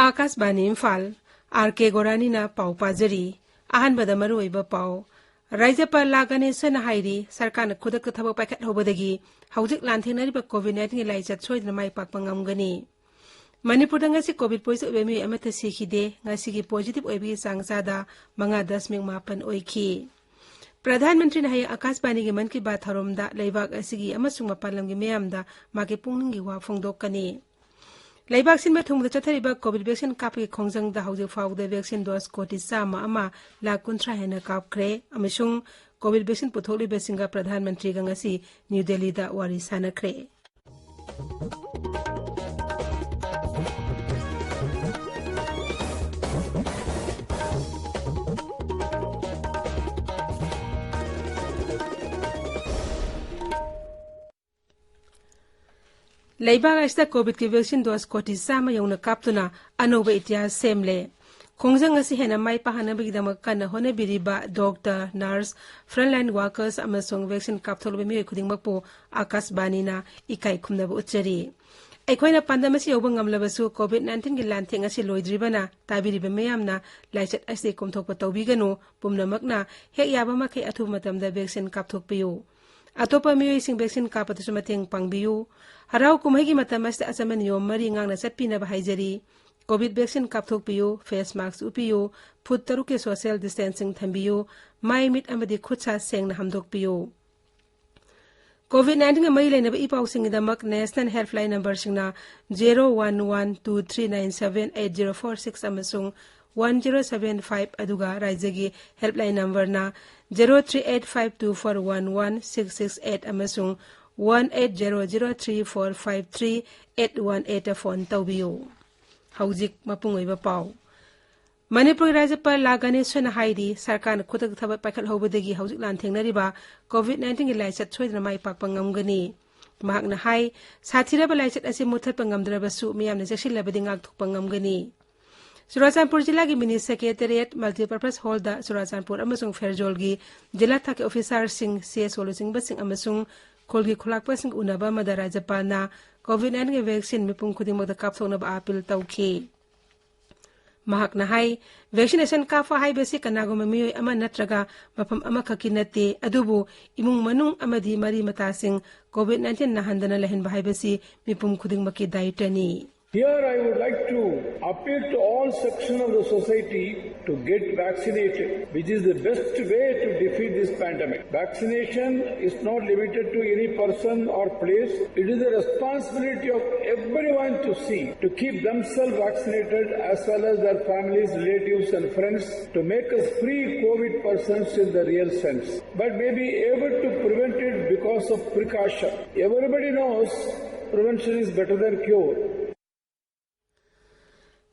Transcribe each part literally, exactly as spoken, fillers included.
ꯑꯥꯀꯥꯁꯕꯥꯅꯤ Imphal, R ꯀꯦ ꯒꯣꯔꯥꯅꯤꯅ ꯄꯥꯎ ꯄꯥꯖꯔꯤ꯫ ꯑꯍꯥꯟꯕꯗ ꯃꯔꯨꯑꯣꯏꯕ ꯄꯥꯎ꯫ ꯔꯥꯖ꯭ꯌꯄꯥꯜ ꯂꯥ ꯒꯅꯦꯁꯟꯅ ꯍꯥꯏꯔꯤ, ꯁꯔꯀꯥꯔꯅ ꯈꯨꯗꯛꯇ ꯊꯕꯛ ꯄꯥꯏꯈꯠꯍꯧꯕꯗꯒꯤ ꯍꯧꯖꯤꯛ ꯂꯥꯟꯊꯦꯡꯅꯔꯤꯕ ꯀꯣꯚꯤꯗ ꯅꯥꯏꯟꯇꯤꯟꯒꯤ ꯂꯥꯏꯆꯠ ꯁꯣꯏꯗꯅ ꯃꯥꯏ ꯄꯥꯛꯄ ꯉꯝꯒꯅꯤ꯫ ꯃꯅꯤꯄꯨꯔꯗ ꯉꯁꯤ ꯀꯣꯚꯤꯗ ꯄꯣꯖꯤꯇꯤꯚ ꯑꯣꯏꯕ ꯃꯤꯑꯣꯏ ꯑꯃꯠꯇ ꯁꯤꯈꯤꯗꯦ꯫ ꯉꯁꯤꯒꯤ ꯄꯣꯖꯤꯇꯤꯚ ꯑꯣꯏꯕꯒꯤ ꯆꯥꯡ ꯆꯥꯗ ꯃꯉꯥ ꯗꯁꯃꯤꯛ ꯃꯥꯄꯟ ꯑꯣꯏꯈꯤ꯫ ꯄ꯭ꯔꯙꯥꯟ ꯃꯟꯇ꯭ꯔꯤꯅ ꯍꯌꯦꯡ ꯑꯥꯀꯥꯁꯕꯥꯅꯤꯒꯤ ꯃꯟ ꯀꯤ ꯕꯥꯠ ꯊꯧꯔꯝꯗ ꯂꯩꯕꯥꯛ ꯑꯁꯤꯒꯤ ꯑꯃꯁꯨꯡ ꯃꯄꯥꯟ ꯂꯝꯒꯤ ꯃꯤꯌꯥꯝꯗ ꯃꯥꯒꯤ ꯄꯨꯛꯅꯤꯡꯒꯤ ꯋꯥ ꯐꯣꯡꯗꯣꯛꯀꯅꯤ꯫ ꯂꯩꯕꯥꯛ ꯁꯤꯟꯕ ꯊꯨꯡꯕꯗ ꯆꯠꯊꯔꯤꯕ ꯀꯣꯚꯤꯗ ꯚꯦꯛꯁꯤꯟ ꯀꯥꯞꯄꯒꯤ ꯈꯣꯡꯖꯪꯗ ꯍꯧꯖꯤꯛ ꯐꯥꯎꯕꯗ ꯚꯦꯛꯁꯤꯟ ꯗꯣꯁ ꯀꯣꯇꯤ ꯆꯥꯝꯃ ꯑꯃ ꯂꯥꯈ ꯀꯨꯟꯊ꯭ꯔꯥ ꯍꯦꯟꯅ ꯀꯥꯞꯈ꯭ꯔꯦ ꯑꯃꯁꯨꯡ ꯀꯣꯚꯤꯗ ꯚꯦꯛꯁꯤꯟ ꯄꯨꯊꯣꯛꯂꯤꯕꯁꯤꯡꯒ ꯄ꯭ꯔꯙꯥꯟ ꯃꯟꯇ꯭ꯔꯤꯒ ꯉꯁꯤ ꯅ꯭ꯌꯨ ꯗꯦꯜꯂꯤꯗ ꯋꯥꯔꯤ ꯁꯥꯟꯅꯈ꯭ꯔꯦ꯫ ꯂꯩꯕꯥꯛ ꯑꯁꯤꯗ ꯀꯣꯚꯤꯗꯀꯤ ꯚꯦꯛꯁꯤꯟ ꯗꯣꯁ ꯀꯣꯇꯤ ꯆꯥꯝꯃ ꯌꯧꯅ ꯀꯥꯞꯇꯨꯅ ꯑꯅꯧꯕ ꯏꯇꯤꯍꯥꯁ ꯁꯦꯝꯂꯦ꯫ ꯈꯣꯡꯖꯪ ꯑꯁꯤ ꯍꯦꯟꯅ ꯃꯥꯏ ꯄꯥꯛꯍꯟꯅꯕꯒꯤꯗꯃꯛ ꯀꯟꯅ ꯍꯣꯠꯅꯕꯤꯔꯤꯕ ꯗꯣꯛꯇꯔ, ꯅꯔꯁ, ꯐ꯭ꯔꯟꯠꯂꯥꯏꯟ ꯋꯥꯔꯀꯔꯁ ꯑꯃꯁꯨꯡ ꯚꯦꯛꯁꯤꯟ ꯀꯥꯞꯊꯣꯛꯂꯕ ꯃꯤꯑꯣꯏ ꯈꯨꯗꯤꯡꯃꯛꯄꯨ ꯑꯥꯀꯥꯁꯕꯥꯅꯤꯅ ꯏꯀꯥꯏ ꯈꯨꯝꯅꯕ ꯎꯠꯆꯔꯤ꯫ ꯑꯩꯈꯣꯏꯅ ꯄꯥꯟꯗꯝ ꯑꯁꯤ ꯌꯧꯕ ꯉꯝꯂꯕꯁꯨ ꯀꯣꯚꯤꯗ ꯅꯥꯏꯟꯇꯤꯟꯒꯤ ꯂꯥꯟꯊꯦꯡ ꯑꯁꯤ ꯂꯣꯏꯗ꯭ꯔꯤꯕꯅ ꯇꯥꯕꯤꯔꯤꯕ ꯃꯤꯌꯥꯝꯅ ꯂꯥꯏꯆꯠ ꯑꯁꯤ ꯀꯣꯝꯊꯣꯛꯄ ꯇꯧꯕꯤꯒꯅꯨ꯫ ꯄꯨꯝꯅꯃꯛꯅ ꯍꯦꯛ ꯌꯥꯕ ꯃꯈꯩ ꯑꯊꯨꯕ ꯃꯇꯝꯗ ꯚꯦꯛꯁꯤꯟ ꯀꯥꯞꯊꯣꯛꯄꯤꯌꯨ꯫ ꯑꯇꯣꯞꯄ ꯃꯤꯑꯣꯏꯁꯤꯡ ꯚꯦꯛꯁꯤꯟ ꯀꯥꯞꯄꯗꯁꯨ ꯃꯇꯦꯡ ꯄꯥꯡꯕꯤꯌꯨ꯫ ꯍꯔꯥꯎ ꯀꯨꯝꯍꯩꯒꯤ ꯃꯇꯝ ꯑꯁꯤꯗ ꯑꯆꯝꯕ ꯅꯤꯌꯣꯝ ꯃꯔꯤ ꯉꯥꯛꯅ ꯆꯠꯄꯤꯅꯕ ꯍꯥꯏꯖꯔꯤ꯫ ꯀꯣꯚꯤꯗ ꯚꯦꯛꯁꯤꯟ ꯀꯥꯞꯊꯣꯛꯄꯤꯌꯨ, ꯐꯦꯁ ꯃꯥꯁꯛ ꯎꯞꯄꯤꯌꯨ, ꯐꯨꯠ ꯇꯔꯨꯛꯀꯤ ꯁꯣꯁꯤꯌꯦꯜ ꯗꯤꯁꯇꯦꯟꯁꯤꯡ ꯊꯝꯕꯤꯌꯨ, ꯃꯥꯏ, ꯃꯤꯠ ꯑꯃꯗꯤ ꯈꯨꯠ ꯁꯥ ꯁꯦꯡꯅ ꯍꯥꯝꯗꯣꯛꯄꯤꯌꯨ꯫ ꯀꯣꯚꯤꯗ ꯅꯥꯏꯟꯇꯤꯟꯒ ꯃꯔꯤ ꯂꯩꯅꯕ ꯏ ꯄꯥꯎꯁꯤꯡꯒꯤꯗꯃꯛ ꯅꯦꯁꯅꯦꯜ ꯍꯦꯜꯞꯂꯥꯏꯟ ꯅꯝꯕꯔꯁꯤꯡꯅ zero one one two three nine seven eight zero four six ꯑꯃꯁꯨꯡ ꯋꯥꯟ ꯖꯦꯔꯣ ꯁꯚꯦꯟ ꯐꯥꯏꯚ, ꯑꯗꯨꯒ ꯔꯥꯖ꯭ꯌꯒꯤ ꯍꯦꯜꯞꯂꯥꯏꯟ ꯅꯝꯕꯔꯅ zero three eight five two four one one six six eight ꯑꯃꯁꯨꯡ one eight zero zero three four five three eight one ꯑꯩꯠꯇ phone ꯇꯧꯕꯤꯌꯨ꯫ ꯍꯧꯖꯤꯛ ꯃꯄꯨꯡ ꯑꯣꯏꯕ ꯄꯥꯎ꯫ ꯃꯅꯤꯄꯨꯔꯒꯤ ꯔꯥꯖ꯭ꯌꯄꯥꯜ ꯂꯥ ꯒꯅꯦꯁꯟꯅ ꯍꯥꯏꯔꯤ, ꯁꯔꯀꯥꯔꯅ ꯈꯨꯗꯛꯇ ꯊꯕꯛ ꯄꯥꯏꯈꯠꯍꯧꯕꯗꯒꯤ ꯍꯧꯖꯤꯛ ꯂꯥꯟꯊꯦꯡꯅꯔꯤꯕ ꯀꯣꯚꯤꯗ ꯅꯥꯏꯟꯇꯤꯟꯒꯤ ꯂꯥꯏꯆꯠ ꯁꯣꯏꯗꯅ ꯃꯥꯏ ꯄꯥꯛꯄ ꯉꯝꯒꯅꯤ꯫ ꯃꯍꯥꯛꯅ ꯍꯥꯏ, ꯁꯥꯊꯤꯔꯕ ꯂꯥꯏꯆꯠ ꯑꯁꯤ ꯃꯨꯠꯊꯠꯄ ꯉꯝꯗ꯭ꯔꯕꯁꯨ ꯃꯤꯌꯥꯝꯅ ꯆꯦꯛꯁꯤꯜꯂꯕꯗꯤ ꯉꯥꯛꯊꯣꯛꯄ ꯉꯝꯒꯅꯤ꯫ ꯆꯨꯔꯥꯆꯥꯟꯄꯨꯔ ꯖꯤꯂꯥꯒꯤ ꯃꯤꯅꯤ ꯁꯦꯀ꯭ꯔꯦꯇꯦꯔꯤꯌꯦꯠ, ꯃꯜꯇꯤꯄꯔꯄꯁ ꯍꯣꯜꯗ ꯆꯨꯔꯥꯆꯥꯟꯄꯨꯔ ꯑꯃꯁꯨꯡ ꯐꯦꯔꯖꯣꯜꯒꯤ ꯖꯤꯂꯥ ꯊꯥꯛꯀꯤ ꯑꯣꯐꯤꯁꯥꯔꯁꯤꯡ, ꯁꯤ ꯑꯦꯁ ꯑꯣ ꯂꯨꯆꯤꯡꯕꯁꯤꯡ ꯑꯃꯁꯨꯡ ꯈꯨꯜꯒꯤ ꯈꯨꯂꯥꯛꯄꯁꯤꯡ ꯎꯅꯕ ꯑꯃꯗ ꯔꯥꯖ꯭ꯌꯄꯥꯜꯅ ꯀꯣꯚꯤꯗ ꯅꯥꯏꯟꯇꯤꯟꯒꯤ ꯚꯦꯛꯁꯤꯟ ꯃꯤꯄꯨꯝ ꯈꯨꯗꯤꯡꯃꯛꯇ ꯀꯥꯞꯊꯣꯛꯅꯕ ꯑꯥꯄꯤꯜ ꯇꯧꯈꯤ꯫ ꯃꯍꯥꯛꯅ ꯍꯥꯏ, ꯚꯦꯛꯁꯤꯅꯦꯁꯟ ꯀꯥꯞꯄ ꯍꯥꯏꯕꯁꯤ ꯀꯅꯥꯒꯨꯝꯕ ꯃꯤꯑꯣꯏ ꯑꯃ ꯅꯠꯇ꯭ꯔꯒ ꯃꯐꯝ ꯑꯃꯈꯛꯀꯤ ꯅꯠꯇꯦ, ꯑꯗꯨꯕꯨ ꯏꯃꯨꯡ ꯃꯅꯨꯡ ꯑꯃꯗꯤ ꯃꯔꯤ ꯃꯇꯥꯁꯤꯡ ꯀꯣꯚꯤꯗ ꯅꯥꯏꯟꯇꯤꯟ ꯅꯥꯍꯟꯗꯅ ꯂꯩꯍꯟꯕ ꯍꯥꯏꯕꯁꯤ ꯃꯤꯄꯨꯝ ꯈꯨꯗꯤꯡꯃꯛꯀꯤ ꯗꯥꯌꯤꯠꯇꯅꯤ꯫ Here I would like to appeal to all sections of the society to get vaccinated, which is the best way to defeat this pandemic. Vaccination is not limited to any person or place. It is the responsibility of everyone to see, to keep themselves vaccinated as well as their families, relatives and friends, to make us free COVID persons in the real sense. But may be able to prevent it because of precaution. Everybody knows prevention is better than cure.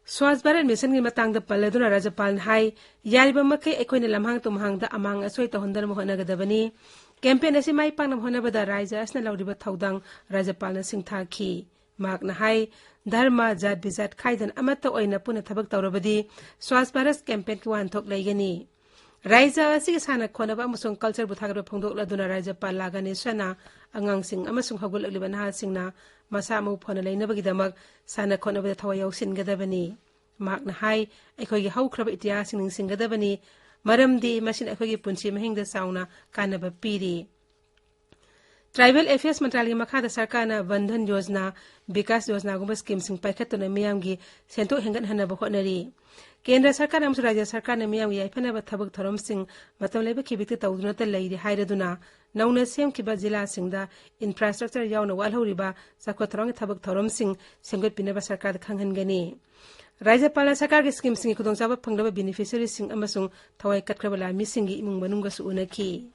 Swachh Bharat ꯃꯤꯁꯟꯒꯤ ꯃꯇꯥꯡꯗ ꯄꯜꯂꯗꯨꯅ ꯔꯥꯖ꯭ꯌꯄꯥꯜꯅ ꯍꯥꯏ, ꯌꯥꯔꯤꯕ ꯃꯈꯩ ꯑꯩꯈꯣꯏꯅ ꯂꯝꯍꯥꯡ ꯇꯨꯝꯍꯥꯡꯗ ꯑꯃꯥꯡ ꯑꯁꯣꯏ ꯇꯧꯍꯟꯗꯅꯕ ꯍꯣꯠꯅꯒꯗꯕꯅꯤ꯫ Campaign ꯑꯁꯤ ꯃꯥꯏ ꯄꯥꯛꯅꯕ ꯍꯣꯠꯅꯕꯗ ꯔꯥꯖ꯭ꯌ ꯑꯁꯤꯅ ꯂꯧꯔꯤꯕ ꯊꯧꯗꯥꯡ ꯔꯥꯖ꯭ꯌꯄꯥꯜꯅ ꯁꯤꯡꯊꯥꯈꯤ꯫ ꯃꯍꯥꯛꯅ ꯍꯥꯏ, ꯙꯔꯃ, ꯖꯥꯠ ꯕꯤꯖꯥꯠ ꯈꯥꯏꯗꯅ ꯑꯃꯠꯇ ꯑꯣꯏꯅ ꯄꯨꯟꯅ ꯊꯕꯛ ꯇꯧꯔꯕꯗꯤ ꯁ꯭ꯋꯥꯁ ꯚꯥꯔꯠ ꯀꯦꯝꯄꯦꯟꯒꯤ ꯋꯥꯍꯟꯊꯣꯛ ꯂꯩꯒꯅꯤ꯫ ꯔꯥꯖ꯭ꯌ ꯑꯁꯤꯒꯤ ꯁꯥꯟꯅ ꯈꯣꯠꯅꯕ ꯑꯃꯁꯨꯡ ꯀꯜꯆꯔꯕꯨ ꯊꯥꯒꯠꯄ ꯐꯣꯡꯗꯣꯛꯂꯗꯨꯅ ꯔꯥꯖ꯭ꯌꯄꯥꯜ ꯂꯥꯒꯥꯅꯦꯁ꯭ꯋꯔꯅ ꯑꯉꯥꯡꯁꯤꯡ ꯑꯃꯁꯨꯡ ꯍꯧꯒꯠꯂꯛꯂꯤꯕ ꯅꯍꯥꯁꯤꯡꯅ ꯃꯁꯥ ꯃꯎ ꯐꯅ ꯂꯩꯅꯕꯒꯤꯗꯃꯛ ꯁꯥꯟꯅ ꯈꯣꯠꯅꯕꯗ ꯊꯋꯥꯏ ꯌꯥꯎꯁꯤꯟꯒꯗꯕꯅꯤ꯫ ꯃꯍꯥꯛꯅ ꯍꯥꯏ, ꯑꯩꯈꯣꯏꯒꯤ ꯍꯧꯈ꯭ꯔꯕ ꯏꯇꯤꯍꯥꯁꯁꯤꯡ ꯅꯤꯡꯁꯤꯡꯒꯗꯕꯅꯤ, ꯃꯔꯝꯗꯤ ꯃꯁꯤꯅ ꯑꯩꯈꯣꯏꯒꯤ ꯄꯨꯟꯁꯤ ꯃꯍꯤꯡꯗ ꯆꯥꯎꯅ ꯀꯥꯟꯅꯕ ꯄꯤꯔꯤ꯫ ꯇ꯭ꯔꯥꯏꯕꯦꯜ ꯑꯦꯐꯤꯌꯔꯁ ꯃꯟꯇ꯭ꯔꯥꯂꯌꯒꯤ ꯃꯈꯥꯗ ꯁꯔꯀꯥꯔꯅ ꯚꯟ ꯙꯟ ꯌꯣꯖꯅꯥ, ꯕꯤꯀꯥꯁ ꯌꯣꯖꯅꯥꯒꯨꯝꯕ ꯁ꯭ꯀꯤꯝꯁꯤꯡ ꯄꯥꯏꯈꯠꯇꯨꯅ ꯃꯤꯌꯥꯝꯒꯤ ꯁꯦꯟꯊꯣꯛ ꯍꯦꯟꯒꯠꯍꯟꯅꯕ ꯍꯣꯠꯅꯔꯤ꯫ ꯀꯦꯟꯗ꯭ꯔ ꯁꯔꯀꯥꯔ ꯑꯃꯁꯨꯡ ꯔꯥꯖ꯭ꯌ ꯁꯔꯀꯥꯔꯅ ꯃꯤꯌꯥꯝꯒꯤ ꯌꯥꯏꯐꯅꯕ ꯊꯕꯛ ꯊꯧꯔꯝꯁꯤꯡ ꯃꯇꯝ ꯂꯩꯕ ꯈꯤꯕꯤꯛꯇ ꯇꯧꯗꯨꯅꯇ ꯂꯩꯔꯤ ꯍꯥꯏꯔꯗꯨꯅ, ꯅꯧꯅ ꯁꯦꯝꯈꯤꯕ ꯖꯤꯂꯥꯁꯤꯡꯗ ꯏꯟꯐ꯭ꯔꯥꯁ꯭ꯇ꯭ꯔꯛꯆꯔ ꯌꯥꯎꯅ ꯋꯥꯠꯍꯧꯔꯤꯕ ꯆꯥꯎꯈꯠ ꯊꯧꯔꯥꯡꯒꯤ ꯊꯕꯛ ꯊꯧꯔꯝꯁꯤꯡ ꯁꯦꯝꯒꯠꯄꯤꯅꯕ ꯁꯔꯀꯥꯔꯗ ꯈꯪꯍꯟꯒꯅꯤ꯫ ꯔꯥꯖ꯭ꯌꯄꯥꯜꯅ ꯁꯔꯀꯥꯔꯒꯤ ꯁ꯭ꯀꯤꯝꯁꯤꯡꯒꯤ ꯈꯨꯗꯣꯡꯆꯥꯕ ꯐꯪꯂꯕ ꯕꯦꯅꯤꯐꯤꯁꯔꯤꯁꯤꯡ ꯑꯃꯁꯨꯡ ꯊꯋꯥꯏ ꯀꯠꯈ꯭ꯔꯕ ꯂꯥꯟꯃꯤꯁꯤꯡꯒꯤ ꯏꯃꯨꯡ ꯃꯅꯨꯡꯒꯁꯨ ꯎꯅꯈꯤ꯫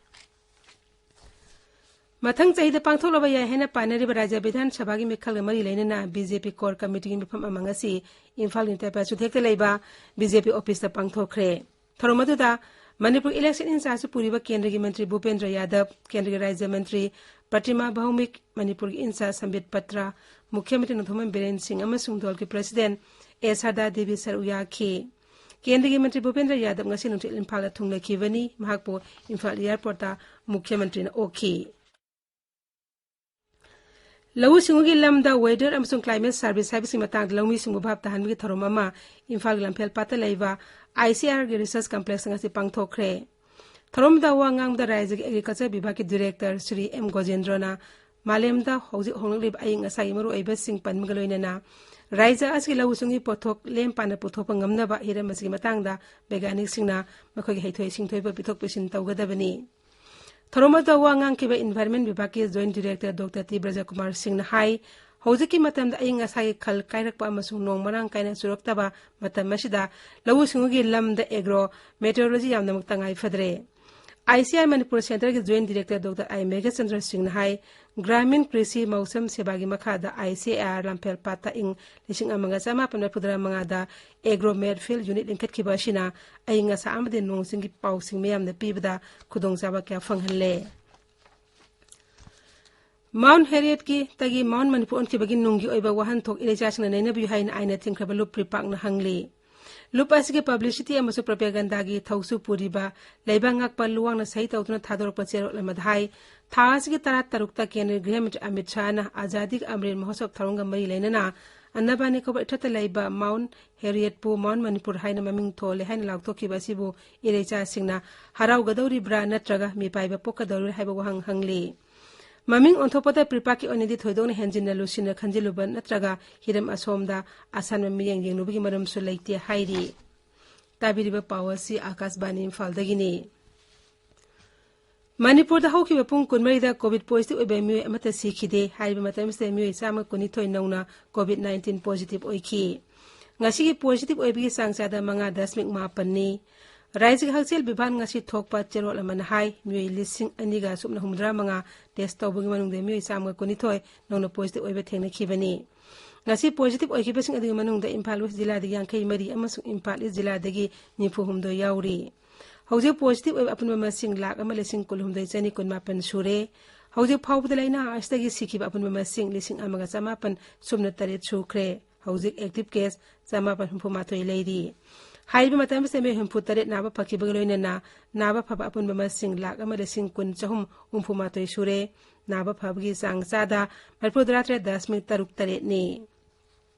ꯃꯊꯪ ꯆꯍꯤꯗ ꯄꯥꯡꯊꯣꯛꯂꯕ ꯌꯥꯏ ꯍꯥꯏꯅ ꯄꯥꯅꯔꯤꯕ ꯔꯥꯖ꯭ꯌ ꯕꯤꯙꯥꯟ ꯁꯚꯥꯒꯤ ꯃꯤꯈꯜꯒ ꯃꯔꯤ ꯂꯩꯅꯅ ꯕꯤ ꯖꯦ ꯄꯤ ꯀꯣꯔ ꯀꯃꯤꯇꯤꯒꯤ ꯃꯤꯐꯝ ꯑꯃ ꯉꯁꯤ ꯏꯝꯐꯥꯜ ꯅꯤꯌꯨ ꯇꯥꯏꯄꯥ ꯆꯨꯊꯦꯛꯇ ꯂꯩꯕ ꯕꯤ ꯖꯦ ꯄꯤ ꯑꯣꯐꯤꯁꯇ ꯄꯥꯡꯊꯣꯛꯈ꯭ꯔꯦ꯫ ꯊꯧꯔꯝ ꯑꯗꯨꯗ ꯃꯅꯤꯄꯨꯔ ꯏꯂꯦꯛꯁꯟ ꯏꯟꯆꯥꯔꯖꯁꯨ ꯄꯨꯔꯤꯕ ꯀꯦꯟꯗ꯭ꯔꯒꯤ ꯃꯟꯇ꯭ꯔꯤ ꯚꯨꯄꯦꯟꯗ꯭ꯔ ꯌꯥꯗꯕ, ꯀꯦꯟꯗ꯭ꯔꯒꯤ ꯔꯥꯖ꯭ꯌ ꯃꯟꯇ꯭ꯔꯤ ꯄ꯭ꯔꯇꯤꯃꯥ ꯚꯧꯃꯤꯛ, ꯃꯅꯤꯄꯨꯔꯒꯤ ꯏꯟꯆꯥꯔꯖ ꯁꯝꯕꯤꯠ ꯄꯇ꯭ꯔ, ꯃꯨꯈ꯭ꯌ ꯃꯟꯇ꯭ꯔꯤ ꯅꯣꯡꯊꯣꯝꯕꯝ ꯕꯤꯔꯦꯟ ꯁꯤꯡ ꯑꯃꯁꯨꯡ ꯗꯣꯜꯒꯤ ꯄ꯭ꯔꯁꯤꯗꯦꯟ ꯑꯦ ꯁꯔꯗꯥ ꯗꯦꯕꯤ ꯁꯔꯨꯛ ꯌꯥꯈꯤ꯫ ꯀꯦꯟꯗ꯭ꯔꯒꯤ ꯃꯟꯇ꯭ꯔꯤ ꯚꯨꯄꯦꯟꯗ꯭ꯔ ꯌꯥꯗꯕ ꯉꯁꯤ ꯅꯨꯡꯊꯤꯜ ꯏꯝꯐꯥꯜꯗ ꯊꯨꯡꯂꯈꯤꯕꯅꯤ꯫ ꯃꯍꯥꯛꯄꯨ ꯏꯝꯐꯥꯜ ꯑꯦꯌꯥꯔꯄꯣꯔꯠꯇ ꯃꯨꯈ꯭ꯌ ꯃꯟꯇ꯭ꯔꯤꯅ ꯑꯣꯛꯈꯤ꯫ ꯂꯧꯎ ꯁꯤꯡꯎꯒꯤ ꯂꯝꯗ weather ꯑꯃꯁꯨꯡ climate service ꯍꯥꯏꯕꯁꯤꯒꯤ ꯃꯇꯥꯡꯗ ꯂꯧꯃꯤꯁꯤꯡꯕꯨ ꯚꯥꯞ ꯇꯥꯍꯟꯕꯒꯤ ꯊꯧꯔꯝ ꯑꯃ ꯏꯝꯐꯥꯜꯒꯤ ꯂꯝꯐꯦꯜ ꯄꯥꯠꯇ ꯂꯩꯕ ICAR ꯒꯤ research complex ꯉꯁꯤ ꯄꯥꯡꯊꯣꯛꯈ꯭ꯔꯦ꯫ ꯊꯧꯔꯝꯗ ꯋꯥ ꯉꯥꯡꯕꯗ ꯔꯥꯖ꯭ꯌꯒꯤ agriculture ꯕꯤꯚꯥꯒꯀꯤ director ꯁ꯭ꯔꯤ ꯑꯦꯝ ꯒꯣꯖꯦꯟꯗ꯭ꯔꯣꯅ ꯃꯥꯂꯦꯝꯗ ꯍꯧꯖꯤꯛ ꯍꯣꯡꯂꯛꯂꯤꯕ ꯑꯏꯪ ꯑꯁꯥꯒꯤ ꯃꯔꯨꯑꯣꯏꯕꯁꯤꯡ ꯄꯟꯕꯒ ꯂꯣꯏꯅꯅ ꯔꯥꯖ꯭ꯌ ꯑꯁꯤꯒꯤ ꯂꯧꯎ ꯁꯤꯡꯎꯒꯤ ꯄꯣꯠꯊꯣꯛ ꯂꯦꯝ ꯄꯥꯅ ꯄꯨꯊꯣꯛꯄ ꯉꯝꯅꯕ ꯍꯤꯔꯝ ꯑꯁꯤꯒꯤ ꯃꯇꯥꯡꯗ ꯕꯩꯒ꯭ꯌꯥꯅꯤꯛꯁꯤꯡꯅ ꯃꯈꯣꯏꯒꯤ ꯍꯩꯊꯣꯏ ꯁꯤꯡꯊꯣꯏꯕ ꯄꯤꯊꯣꯛ ꯄꯤꯁꯤꯟ ꯇꯧꯒꯗꯕꯅꯤ꯫ ꯊꯧꯔꯝ ꯑꯗꯨꯗ ꯋꯥ ꯉꯥꯡꯈꯤꯕ environment ꯕꯤꯚꯥꯒꯀꯤ joint director doctor T Brajakumar ꯁꯤꯡꯅ ꯍꯥꯏ, ꯍꯧꯖꯤꯛꯀꯤ ꯃꯇꯝꯗ ꯑꯏꯪ ꯑꯁꯥꯒꯤ ꯈꯜ ꯀꯥꯏꯔꯛꯄ ꯑꯃꯁꯨꯡ ꯅꯣꯡ ꯃꯔꯥꯡ ꯀꯥꯏꯅ ꯆꯨꯔꯛꯇꯕ ꯃꯇꯝ ꯑꯁꯤꯗ ꯂꯧꯎ ꯁꯤꯡꯎꯒꯤ ꯂꯝꯗ agro meteorology ꯌꯥꯝꯅꯃꯛ ꯇꯉꯥꯏ ꯐꯗ꯭ꯔꯦ꯫ ICAR ꯃꯅꯤꯄꯨꯔ centre ꯒꯤ joint director ꯗꯣꯛꯇꯔ ꯑꯥꯏ ꯃꯦꯘꯆꯟꯗ꯭ꯔ ꯁꯤꯡꯅ ꯍꯥꯏ, ꯒ꯭ꯔꯥꯃꯤꯟ ꯀ꯭ꯔꯤꯁꯤ ꯃꯧꯁꯝ ꯁꯦꯕꯥꯒꯤ ꯃꯈꯥꯗ ICAR ꯂꯝꯐꯦꯜ ꯄꯥꯠꯇ ꯏꯪ ꯂꯤꯁꯤꯡ ꯑꯃꯒ ꯆꯃꯥꯄꯟ ꯃꯔꯤꯐꯨꯇꯔꯥ ꯃꯉꯥꯗ Agromed Field Unit ꯂꯤꯡꯈꯠꯈꯤꯕ ꯑꯁꯤꯅ ꯑꯏꯪ ꯑꯁꯥ ꯑꯃꯗꯤ ꯅꯣꯡ ꯆꯤꯡꯒꯤ ꯄꯥꯎꯁꯤꯡ ꯃꯤꯌꯥꯝꯗ ꯄꯤꯕꯗ ꯈꯨꯗꯣꯡꯆꯥꯕ ꯀꯌꯥ ꯐꯪꯍꯜꯂꯦ꯫ Mount Harriet ꯀꯤ ꯇꯒꯤ Mount ꯃꯅꯤꯄꯨꯔ ꯑꯣꯟꯈꯤꯕꯒꯤ ꯅꯨꯡꯒꯤ ꯑꯣꯏꯕ ꯋꯥꯍꯟꯊꯣꯛ ꯏꯔꯩꯆꯥꯁꯤꯡꯅ ꯅꯩꯅꯕꯤꯌꯨ ꯍꯥꯏꯅ ꯑꯥꯏꯟꯅ ꯊꯤꯡꯈ꯭ꯔꯕ ꯂꯨꯞ ꯄ꯭ꯔꯤꯄꯥꯛꯅ ꯍꯪꯂꯤ꯫ ꯂꯨꯞ ꯑꯁꯤꯒꯤ publicity ꯑꯃꯁꯨꯡ propaganda ꯒꯤ ꯊꯧꯁꯨ ꯄꯨꯔꯤꯕ ꯂꯩꯕꯥꯛ ꯉꯥꯛꯄ ꯂꯨꯋꯥꯡꯅ ꯁꯍꯤ ꯇꯧꯗꯨꯅ ꯊꯥꯗꯣꯔꯛꯄ ꯆꯦꯔꯣꯜ ꯑꯃꯗ ꯍꯥꯏ, ꯊꯥ ꯑꯁꯤꯒꯤ ꯇꯔꯥ ꯇꯔꯨꯛꯇ ꯀꯦꯟꯗ꯭ꯔꯒꯤ ꯒ꯭ꯔꯤꯍ ꯃꯟꯇ꯭ꯔꯤ ꯑꯃꯤꯠ ꯁꯥꯍꯅ ꯑꯖꯥꯗꯤ ꯀꯤ ꯑꯃꯔꯤꯠ ꯃꯍꯣꯠꯁꯕ ꯊꯧꯔꯝꯒ ꯃꯔꯤ ꯂꯩꯅꯅ ꯑꯟꯗꯃꯥꯟ ꯅꯤꯀꯣꯕꯔ ꯏꯊꯠꯇ ꯂꯩꯕ Mount Harriet ꯄꯨ Mount ꯃꯅꯤꯄꯨꯔ ꯍꯥꯏꯅ ꯃꯃꯤꯡ ꯊꯣꯜꯂꯦ ꯍꯥꯏꯅ ꯂꯥꯎꯊꯣꯛꯈꯤꯕ ꯑꯁꯤꯕꯨ ꯏꯔꯩꯆꯥꯁꯤꯡꯅ ꯍꯔꯥꯎꯒꯗꯧꯔꯤꯕ꯭ꯔꯥ ꯅꯠꯇ꯭ꯔꯒ ꯃꯤꯄꯥꯏꯕ ꯄꯣꯛꯀꯗꯧꯔꯤꯕ꯭ꯔꯥ ꯍꯥꯏꯕ ꯋꯥꯍꯪ ꯍꯪꯂꯤ꯫ ꯃꯃꯤꯡ ꯑꯣꯟꯊꯣꯛꯄꯗ ꯄ꯭ꯔꯤꯄꯥꯛꯀꯤ ꯑꯣꯏꯅꯗꯤ ꯊꯣꯏꯗꯣꯛꯅ ꯍꯦꯟꯖꯤꯟꯅ ꯂꯨꯁꯤꯟꯅ ꯈꯟꯖꯤꯜꯂꯨꯕ ꯅꯠꯇ꯭ꯔꯒ ꯍꯤꯔꯝ ꯑꯁꯣꯝꯗ ꯑꯁꯥꯟꯕ ꯃꯤꯠꯌꯦꯡ ꯌꯦꯡꯂꯨꯕꯒꯤ ꯃꯔꯝꯁꯨ ꯂꯩꯇꯦ ꯍꯥꯏꯔꯤ꯫ ꯇꯥꯕꯤꯔꯤꯕ ꯄꯥꯎ ꯑꯁꯤ ꯑꯥꯀꯥꯁꯕꯥꯅꯤ ꯏꯝꯐꯥꯜꯗꯒꯤꯅꯤ꯫ ꯃꯅꯤꯄꯨꯔꯗ ꯍꯧꯈꯤꯕ ꯄꯨꯡ ꯀꯨꯟꯃꯔꯤꯗ COVID positive ꯑꯣꯏꯕ ꯃꯤꯑꯣꯏ ꯑꯃꯠꯇ ꯁꯤꯈꯤꯗꯦ꯫ ꯍꯥꯏꯔꯤꯕ ꯃꯇꯝ ꯑꯁꯤꯗ ꯃꯤꯑꯣꯏ ꯆꯥꯝꯃ ꯀꯨꯟꯅꯤꯊꯣꯏ ꯅꯧꯅ COVID nineteen positive ꯑꯣꯏꯈꯤ꯫ ꯉꯁꯤꯒꯤ positive ꯑꯣꯏꯕꯒꯤ ꯆꯥꯡ ꯆꯥꯗ ꯃꯉꯥ ꯗꯁꯃꯤꯛ ꯃꯥꯄꯟꯅꯤ꯫ ꯔꯥꯖ꯭ꯌꯒꯤ ꯍꯛꯁꯦꯜ ꯕꯤꯚꯥꯒꯅ ꯉꯁꯤ ꯊꯣꯛꯄ ꯆꯦꯔꯣꯜ ꯑꯃꯅ ꯍꯥꯏ, ꯃꯤꯑꯣꯏ ꯂꯤꯁꯤꯡ ꯑꯅꯤꯒ ꯁꯨꯞꯅ ꯍꯨꯝꯐꯨꯇꯔꯥ ꯃꯉꯥ test ꯇꯧꯕꯒꯤ ꯃꯅꯨꯡꯗ ꯃꯤꯑꯣꯏ ꯆꯥꯝꯃꯒ ꯀꯨꯟꯅꯤꯊꯣꯏ ꯅꯧꯅ positive ꯑꯣꯏꯕ ꯊꯦꯡꯅꯈꯤꯕꯅꯤ꯫ ꯉꯁꯤ positive ꯑꯣꯏꯈꯤꯕꯁꯤꯡ ꯑꯗꯨꯒꯤ ꯃꯅꯨꯡꯗ ꯏꯝꯐꯥꯜ West ꯖꯤꯂꯥꯗꯒꯤ ꯌꯥꯡꯈꯩ ꯃꯔꯤ ꯑꯃꯁꯨꯡ ꯏꯝꯐꯥꯜ East ꯖꯤꯂꯥꯗꯒꯤ ꯅꯤꯐꯨ ꯍꯨꯝꯗꯣꯏ ꯌꯥꯎꯔꯤ꯫ ꯍꯧꯖꯤꯛ positive ꯑꯣꯏꯕ ꯑꯄꯨꯟꯕ ꯃꯁꯤꯡ ꯂꯥꯈ ꯑꯃ ꯂꯤꯁꯤꯡ ꯀꯨꯟꯍꯨꯝꯗꯣꯏ ꯆꯅꯤ ꯀꯨꯟꯃꯥꯄꯟ ꯁꯨꯔꯦ꯫ ꯍꯧꯖꯤꯛ ꯐꯥꯎꯕꯗ ꯂꯥꯏꯅꯥ ꯑꯁꯤꯗꯒꯤ ꯁꯤꯈꯤꯕ ꯑꯄꯨꯟꯕ ꯃꯁꯤꯡ ꯂꯤꯁꯤꯡ ꯑꯃꯒ ꯆꯃꯥꯄꯟ ꯁꯨꯞꯅ ꯇꯔꯦꯠ ꯁꯨꯈ꯭ꯔꯦ꯫ ꯍꯧꯖꯤꯛ active case ꯆꯃꯥꯄꯟ ꯍꯨꯝꯐꯨ ꯃꯥꯊꯣꯏ ꯂꯩꯔꯤ꯫ ꯍꯥꯏꯔꯤꯕ ꯃꯇꯝ ꯑꯁꯤꯗ ꯃꯤꯑꯣꯏ ꯍꯨꯝꯐꯨ ꯇꯔꯦꯠ ꯅꯥꯕ ꯐꯈꯤꯕꯒ ꯂꯣꯏꯅꯅ ꯅꯥꯕ ꯐꯕ ꯑꯄꯨꯟꯕ ꯃꯁꯤꯡ ꯂꯥꯈ ꯑꯃ ꯂꯤꯁꯤꯡ ꯀꯨꯟ ꯆꯍꯨꯝ ꯍꯨꯝꯐꯨ ꯃꯥꯊꯣꯏ ꯁꯨꯔꯦ꯫ ꯅꯥꯕ ꯐꯕꯒꯤ ꯆꯥꯡ ꯆꯥꯗ ꯃꯔꯤꯐꯨ ꯇꯔꯥ ꯇꯔꯦꯠ ꯗꯁꯃꯤꯛ ꯇꯔꯨꯛ ꯇꯔꯦꯠꯅꯤ꯫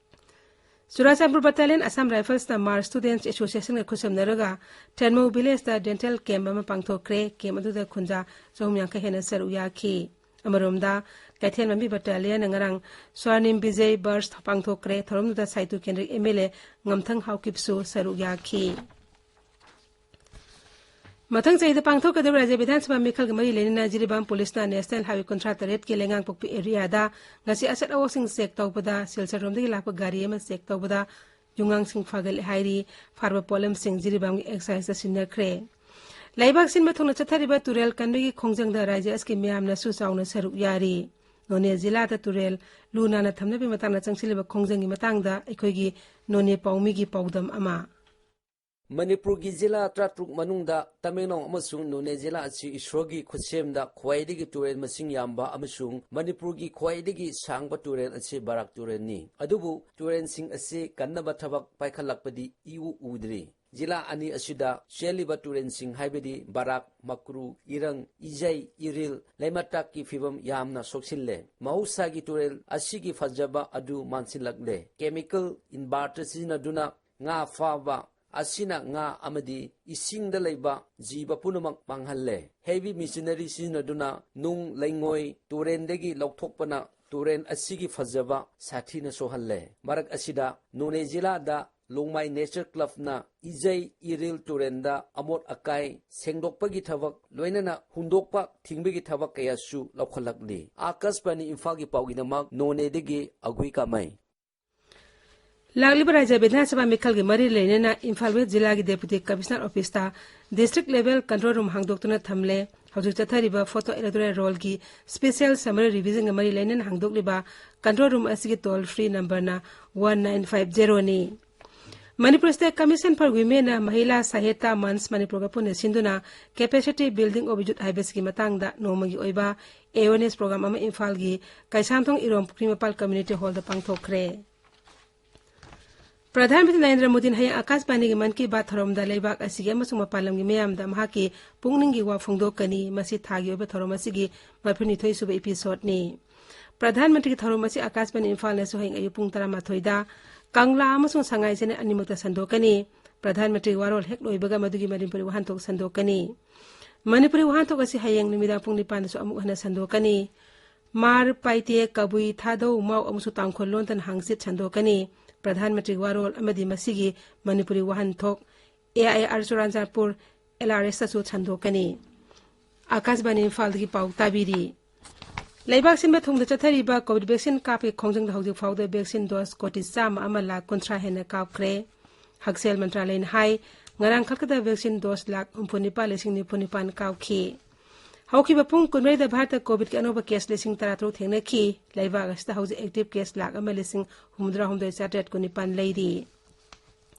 ꯆꯨꯔꯥꯆꯥꯟꯄꯨꯔ ꯕꯠꯇꯥꯂꯤꯌꯟ ꯑꯁꯥꯝ ꯔꯥꯏꯐꯜꯁꯅ ꯃꯥꯔꯁ ꯁ꯭ꯇꯨꯗꯦꯟꯠꯁ ꯑꯦꯁꯣꯁꯤꯌꯦꯁꯟꯒ ꯈꯨꯠꯁꯝꯅꯔꯒ ꯊꯦꯟꯃꯧ ꯚꯤꯂꯦꯖꯇ ꯗꯦꯟꯇꯦꯜ ꯀꯦꯝꯞ ꯑꯃ ꯄꯥꯡꯊꯣꯛꯈ꯭ꯔꯦ꯫ ꯀꯦꯝꯞ ꯑꯗꯨꯗ ꯈꯨꯟꯖꯥ ꯆꯍꯨꯝ ꯌꯥꯡꯈꯩ ꯍꯦꯟꯅ ꯁꯔꯨꯛ ꯌꯥꯈꯤ꯫ ꯑꯃꯔꯣꯝꯗ, ꯀꯩꯊꯦꯜ ꯃꯝꯕꯤ ꯕꯠꯇꯥꯂꯤꯌꯟꯅ ꯉꯔꯥꯡ ꯁ꯭ꯋꯥꯔꯅꯤꯝ ꯕꯤꯖꯩ ꯕꯔꯁ ꯄꯥꯡꯊꯣꯛꯈ꯭ꯔꯦ꯫ ꯊꯧꯔꯝꯗꯨꯗ ꯁꯥꯏꯇꯨ ꯀꯦꯟꯗ꯭ꯔꯒꯤ ꯑꯦꯝ ꯑꯦꯜ ꯑꯦ ꯉꯝꯊꯪ ꯍꯥꯎꯀꯤꯞꯁꯨ ꯁꯔꯨꯛ ꯌꯥꯈꯤ꯫ ꯃꯊꯪ ꯆꯍꯤꯗ ꯄꯥꯡꯊꯣꯛꯀꯗꯧꯔꯤꯕ ꯔꯥꯖ꯭ꯌ ꯕꯤꯙꯥꯟ ꯁꯚꯥ ꯃꯤꯈꯜꯒ ꯃꯔꯤ ꯂꯩꯅꯅ ꯖꯤꯔꯤꯕꯥꯝ ꯄꯨꯂꯤꯁꯅ ꯅꯦꯁꯅꯦꯜ ꯍꯥꯏꯋꯦ ꯀꯨꯟꯊ꯭ꯔꯥ ꯇꯔꯦꯠꯀꯤ ꯂꯩꯉꯥꯡꯄꯣꯛꯄꯤ ꯑꯦꯔꯤꯌꯥꯗ ꯉꯁꯤ ꯑꯆꯠ ꯑꯋꯣꯛꯁꯤꯡ ꯆꯦꯛ ꯇꯧꯕꯗ ꯁꯤꯜꯆꯔꯔꯣꯝꯗꯒꯤ ꯂꯥꯛꯄ ꯒꯥꯔꯤ ꯑꯃ ꯆꯦꯛ ꯇꯧꯕꯗ ꯌꯨꯉꯥꯡꯁꯤꯡ ꯐꯥꯒꯠꯂꯦ ꯍꯥꯏꯔꯤ꯫ ꯐꯥꯔꯕ ꯄꯣꯠꯂꯝꯁꯤꯡ ꯖꯤꯔꯤꯕꯥꯝꯒꯤ ꯑꯦꯛꯁꯥꯏꯖꯇ ꯁꯤꯟꯅꯈ꯭ꯔꯦ꯫ ꯂꯩꯕꯥꯛ ꯁꯤꯟꯕ ꯊꯨꯡꯅ ꯆꯠꯊꯔꯤꯕ ꯇꯨꯔꯦꯜ ꯀꯟꯕꯒꯤ ꯈꯣꯡꯖꯪꯗ ꯔꯥꯖ꯭ꯌ ꯑꯁꯤꯒꯤ ꯃꯤꯌꯥꯝꯅꯁꯨ ꯆꯥꯎꯅ ꯁꯔꯨꯛ ꯌꯥꯔꯤ꯫ ꯅꯣꯅꯦ ꯖꯤꯂꯥꯗ ꯇꯨꯔꯦꯜ ꯂꯨ ꯅꯥꯟꯅ ꯊꯝꯅꯕꯒꯤ ꯃꯇꯥꯡꯗ ꯆꯪꯁꯤꯜꯂꯤꯕ ꯈꯣꯡꯖꯪꯒꯤ ꯃꯇꯥꯡꯗ ꯑꯩꯈꯣꯏꯒꯤ ꯅꯣꯅꯦ ꯄꯥꯎꯃꯤꯒꯤ ꯄꯥꯎꯗꯝ ꯑꯃ꯫ ꯃꯅꯤꯄꯨꯔꯒꯤ ꯖꯤꯂꯥ ꯇꯔꯥꯇꯔꯨꯛ ꯃꯅꯨꯡꯗ ꯇꯃꯦꯡꯂꯣꯡ ꯑꯃꯁꯨꯡ ꯅꯣꯅꯦ ꯖꯤꯂꯥ ꯑꯁꯤ ꯏꯁꯣꯔꯒꯤ ꯈꯨꯠꯁꯦꯝꯗ ꯈ꯭ꯋꯥꯏꯗꯒꯤ ꯇꯨꯔꯦꯜ ꯃꯁꯤꯡ ꯌꯥꯝꯕ ꯑꯃꯁꯨꯡ ꯃꯅꯤꯄꯨꯔꯒꯤ ꯈ꯭ꯋꯥꯏꯗꯒꯤ ꯁꯥꯡꯕ ꯇꯨꯔꯦꯜ ꯑꯁꯤ ꯕꯔꯥꯛ ꯇꯨꯔꯦꯜꯅꯤ꯫ ꯑꯗꯨꯕꯨ ꯇꯨꯔꯦꯜꯁꯤꯡ ꯑꯁꯤ ꯀꯟꯅꯕ ꯊꯕꯛ ꯄꯥꯏꯈꯠꯂꯛꯄꯗꯤ ꯏꯎ ꯎꯗ꯭ꯔꯤ꯫ ꯖꯤꯂꯥ ꯑꯅꯤ ꯑꯁꯤꯗ ꯆꯦꯜꯂꯤꯕ ꯇꯨꯔꯦꯜꯁꯤꯡ ꯍꯥꯏꯕꯗꯤ ꯕꯔꯥꯛ, ꯃꯀ꯭ꯔꯨ, ꯏꯔꯪ, ꯏꯖꯩ, ꯏꯔꯤꯜ, ꯂꯩꯃꯇꯥꯛꯀꯤ ꯐꯤꯕꯝ ꯌꯥꯝꯅ ꯁꯣꯛꯁꯤꯜꯂꯦ꯫ ꯃꯍꯧꯁꯥꯒꯤ ꯇꯨꯔꯦꯜ ꯑꯁꯤꯒꯤ ꯐꯖꯕ ꯑꯗꯨ ꯃꯥꯡꯁꯤꯜꯂꯛꯂꯦ꯫ ꯀꯦꯃꯤꯀꯦꯜ ꯏꯟꯚꯥꯔꯇꯔ ꯁꯤꯖꯤꯟꯅꯗꯨꯅ ꯉꯥ ꯐꯥꯕ ꯑꯁꯤꯅ ꯉꯥ ꯑꯃꯗꯤ ꯏꯁꯤꯡꯗ ꯂꯩꯕ ꯖꯤꯕ ꯄꯨꯝꯅꯃꯛ ꯃꯥꯡꯍꯜꯂꯦ꯫ ꯍꯦꯚꯤ ꯃꯦꯁꯤꯅꯔꯤ ꯁꯤꯖꯤꯟꯅꯗꯨꯅ ꯅꯨꯡ, ꯂꯩꯉꯣꯏ ꯇꯨꯔꯦꯟꯗꯒꯤ ꯂꯧꯊꯣꯛꯄꯅ ꯇꯨꯔꯦꯟ ꯑꯁꯤꯒꯤ ꯐꯖꯕ ꯁꯥꯊꯤꯅ ꯁꯣꯛꯍꯜꯂꯦ꯫ ꯃꯔꯛ ꯑꯁꯤꯗ ꯅꯣꯅꯦ ꯖꯤꯂꯥꯗ ꯂꯣꯡꯃꯥꯏ ꯅꯦꯆꯔ ꯀ꯭ꯂꯕꯅ ꯏꯖꯩ ꯏꯔꯤꯜ ꯇꯨꯔꯦꯟꯗ ꯑꯃꯣꯠ ꯑꯀꯥꯏ ꯁꯦꯡꯗꯣꯛꯄꯒꯤ ꯊꯕꯛ, ꯂꯣꯏꯅꯅ ꯍꯨꯟꯗꯣꯛꯄ ꯊꯤꯡꯕꯒꯤ ꯊꯕꯛ ꯀꯌꯥꯁꯨ ꯂꯧꯈꯠꯂꯛꯂꯤ꯫ ꯑꯥꯀꯥꯁꯕꯥꯅꯤ ꯏꯝꯐꯥꯜꯒꯤ ꯄꯥꯎꯒꯤꯗꯃꯛ ꯅꯣꯅꯦꯗꯒꯤ ꯑꯒꯨꯏ ꯀꯥꯃꯩ꯫ ꯂꯥꯛꯂꯤꯕ ꯔꯥꯖ꯭ꯌ ꯕꯤꯙꯥꯟ ꯁꯚꯥ ꯃꯤꯈꯜꯒꯤ ꯃꯔꯤ ꯂꯩꯅꯅ ꯏꯝꯐꯥꯜ ꯋꯦꯁ ꯖꯤꯂꯥꯒꯤ ꯗꯦꯄꯨꯇꯤ ꯀꯃꯤꯁꯅꯔ ꯑꯣꯐꯤꯁꯇ ꯗꯤꯁꯇ꯭ꯔꯤꯛ ꯂꯦꯚꯦꯜ ꯀꯟꯇ꯭ꯔꯣꯜ ꯔꯨꯝ ꯍꯥꯡꯗꯣꯛꯇꯨꯅ ꯊꯝꯂꯦ꯫ ꯍꯧꯖꯤꯛ ꯆꯠꯊꯔꯤꯕ ꯐꯣꯇꯣ ꯏꯂꯦꯛꯇꯣꯔꯦꯜ ꯔꯣꯜꯒꯤ ꯁ꯭ꯄꯦꯁꯤꯌꯦꯜ ꯁꯝꯃꯔꯤ ꯔꯤꯚꯤꯖꯟꯒ ꯃꯔꯤ ꯂꯩꯅꯅ ꯍꯥꯡꯗꯣꯛꯂꯤꯕ ꯀꯟꯇ꯭ꯔꯣꯜ ꯔꯨꯝ ꯑꯁꯤꯒꯤ ꯇꯣꯜ ꯐ꯭ꯔꯤ ꯅꯝꯕꯔꯅ ꯋꯥꯟ ꯅꯥꯏꯟ ꯐꯥꯏꯚ ꯖꯦꯔꯣꯅꯤ꯫ ꯃꯅꯤꯄꯨꯔ ꯁ꯭ꯇꯦꯠ ꯀꯃꯤꯁꯟ ꯐꯣꯔ ꯋꯤꯃꯦꯟꯅ ꯃꯍꯤꯂꯥ ꯁꯥꯍꯤꯇ꯭ꯌ ꯃꯟꯆ ꯃꯅꯤꯄꯨꯔꯒ ꯄꯨꯟꯅ ꯁꯤꯟꯗꯨꯅ ꯀꯦꯄꯦꯁꯤꯇꯤ ꯕꯤꯜꯗꯤꯡ ꯑꯣꯐ ꯌꯨꯠ ꯍꯥꯏꯕꯁꯤꯒꯤ ꯃꯇꯥꯡꯗ ꯅꯣꯡꯃꯒꯤ ꯑꯣꯏꯕ ꯑꯦꯋꯦꯔꯅꯦꯁ ꯄ꯭ꯔꯣꯒ꯭ꯔꯥꯝ ꯑꯃ ꯏꯝꯐꯥꯜꯒꯤ ꯀꯩꯁꯥꯝꯊꯣꯡ ꯏꯔꯣꯝ ꯄꯨꯈ꯭ꯔꯤ ꯃꯄꯥꯜ ꯀꯝꯃ꯭ꯌꯨꯅꯤꯇꯤ ꯍꯣꯜꯗ ꯄꯥꯡꯊꯣꯛꯈ꯭ꯔꯦ꯫ ꯄ꯭ꯔꯙꯥꯟ ꯃꯟꯇ꯭ꯔꯤ ꯅꯔꯦꯟꯗ꯭ꯔ ꯃꯣꯗꯤꯅ ꯍꯌꯦꯡ ꯑꯀꯥꯁꯕꯥꯅꯤꯒꯤ ꯃꯟ ꯀꯤ ꯕꯥꯠ ꯊꯧꯔꯝꯗ ꯂꯩꯕꯥꯛ ꯑꯁꯤꯒꯤ ꯑꯃꯁꯨꯡ ꯃꯄꯥꯟ ꯂꯝꯒꯤ ꯃꯤꯌꯥꯝꯗ ꯃꯍꯥꯛꯀꯤ ꯄꯨꯛꯅꯤꯡꯒꯤ ꯋꯥ ꯐꯣꯡꯗꯣꯛꯀꯅꯤ꯫ ꯃꯁꯤ ꯊꯥꯒꯤ ꯑꯣꯏꯕ ꯊꯧꯔꯝ ꯑꯁꯤꯒꯤ ꯃꯔꯤꯐꯨꯅꯤꯊꯣꯏ ꯁꯨꯕ ꯏꯄꯤꯁꯣꯗꯅꯤ꯫ ꯄ꯭ꯔꯙꯥꯟ ꯃꯟꯇ꯭ꯔꯤꯒꯤ ꯊꯧꯔꯝ ꯑꯁꯤ ꯑꯀꯥꯁꯕꯥꯅꯤ ꯏꯝꯐꯥꯜꯅꯁꯨ ꯍꯌꯦꯡ ꯑꯌꯨꯛ ꯄꯨꯡ ꯇꯔꯥꯃꯥꯊꯣꯏꯗ, ꯀꯪꯂꯥ ꯑꯃꯁꯨꯡ ꯁꯉꯥꯏ ꯆꯦꯅꯦꯜ ꯑꯅꯤꯃꯛꯇ ꯁꯟꯗꯣꯛꯀꯅꯤ꯫ ꯄ꯭ꯔꯙꯥꯟ ꯃꯟꯇ꯭ꯔꯤꯒꯤ ꯋꯥꯔꯣꯜ ꯍꯦꯛ ꯂꯣꯏꯕꯒ ꯃꯗꯨꯒꯤ ꯃꯅꯤꯄꯨꯔꯤ ꯋꯥꯍꯟꯊꯣꯛ ꯁꯟꯗꯣꯛꯀꯅꯤ꯫ ꯃꯅꯤꯄꯨꯔꯤ ꯋꯥꯍꯟꯊꯣꯛ ꯑꯁꯤ ꯍꯌꯦꯡ ꯅꯨꯃꯤꯗꯥꯡ ꯄꯨꯡ ꯅꯤꯄꯥꯟꯗꯁꯨ ꯑꯃꯨꯛ ꯍꯟꯅ ꯁꯟꯗꯣꯛꯀꯅꯤ꯫ ꯃꯥꯔ, ꯄꯥꯏꯇꯦ, ꯀꯕꯨꯏ, ꯊꯥꯗꯧ, ꯃꯥꯎ ꯑꯃꯁꯨꯡ ꯇꯥꯡꯈꯨꯜ ꯂꯣꯟꯗꯅ ꯍꯥꯡꯆꯤꯠ ꯁꯟꯗꯣꯛꯀꯅꯤ꯫ ꯄ꯭ꯔꯙꯥꯟ ꯃꯟꯇ꯭ꯔꯤꯒꯤ ꯋꯥꯔꯣꯜ ꯑꯃꯗꯤ ꯃꯁꯤꯒꯤ ꯃꯅꯤꯄꯨꯔꯤ ꯋꯥꯍꯟꯊꯣꯛ A I R Churachandpur, L R ꯑꯦꯁꯇꯁꯨ ꯁꯟꯗꯣꯛꯀꯅꯤ꯫ ꯑꯀꯥꯁꯕꯥꯅꯤ ꯏꯝꯐꯥꯜꯗꯒꯤ ꯄꯥꯎ ꯇꯥꯕꯤꯔꯤ꯫ ꯂꯩꯕꯥꯛ ꯁꯤꯟꯕ ꯊꯨꯡꯅ ꯆꯠꯊꯔꯤꯕ ꯀꯣꯚꯤꯗ ꯚꯦꯛꯁꯤꯟ ꯀꯥꯞꯄꯒꯤ ꯈꯣꯡꯖꯪꯗ ꯍꯧꯖꯤꯛ ꯐꯥꯎꯗ ꯚꯦꯛꯁꯤꯟ ꯗꯣꯁ ꯀꯣꯇꯤ ꯆꯥꯝꯃ ꯑꯃ ꯂꯥꯈ ꯀꯨꯟꯊ꯭ꯔꯥ ꯍꯦꯟꯅ ꯀꯥꯞꯈ꯭ꯔꯦ꯫ ꯍꯛꯁꯦꯜ ꯃꯟꯇ꯭ꯔꯥꯂꯌꯅ ꯍꯥꯏ, ꯉꯔꯥꯡ ꯈꯛꯇꯗ ꯚꯦꯛꯁꯤꯟ ꯗꯣꯁ ꯂꯥꯈ ꯍꯨꯝꯐꯨ ꯅꯤꯄꯥꯟ ꯂꯤꯁꯤꯡ ꯅꯤꯐꯨ ꯅꯤꯄꯥꯟ ꯀꯥꯞꯈꯤ꯫ ꯍꯧꯈꯤꯕ ꯄꯨꯡ ꯀꯨꯟꯃꯔꯤꯗ ꯚꯥꯔꯠꯇ ꯀꯣꯚꯤꯗꯀꯤ ꯑꯅꯧꯕ ꯀꯦꯁ ꯂꯤꯁꯤꯡ ꯇꯔꯥꯇꯔꯨꯛ ꯊꯦꯡꯅꯈꯤ꯫ ꯂꯩꯕꯥꯛ ꯑꯁꯤꯗ ꯍꯧꯖꯤꯛ ꯑꯦꯛꯇꯤꯚ ꯀꯦꯁ ꯂꯥꯈ ꯑꯃ ꯂꯤꯁꯤꯡ ꯍꯨꯝꯐꯨꯇꯔꯥꯍꯨꯝꯗꯣꯏ ꯆꯥꯇ꯭ꯔꯦꯠ ꯀꯨꯟꯅꯤꯄꯥꯟ ꯂꯩꯔꯤ꯫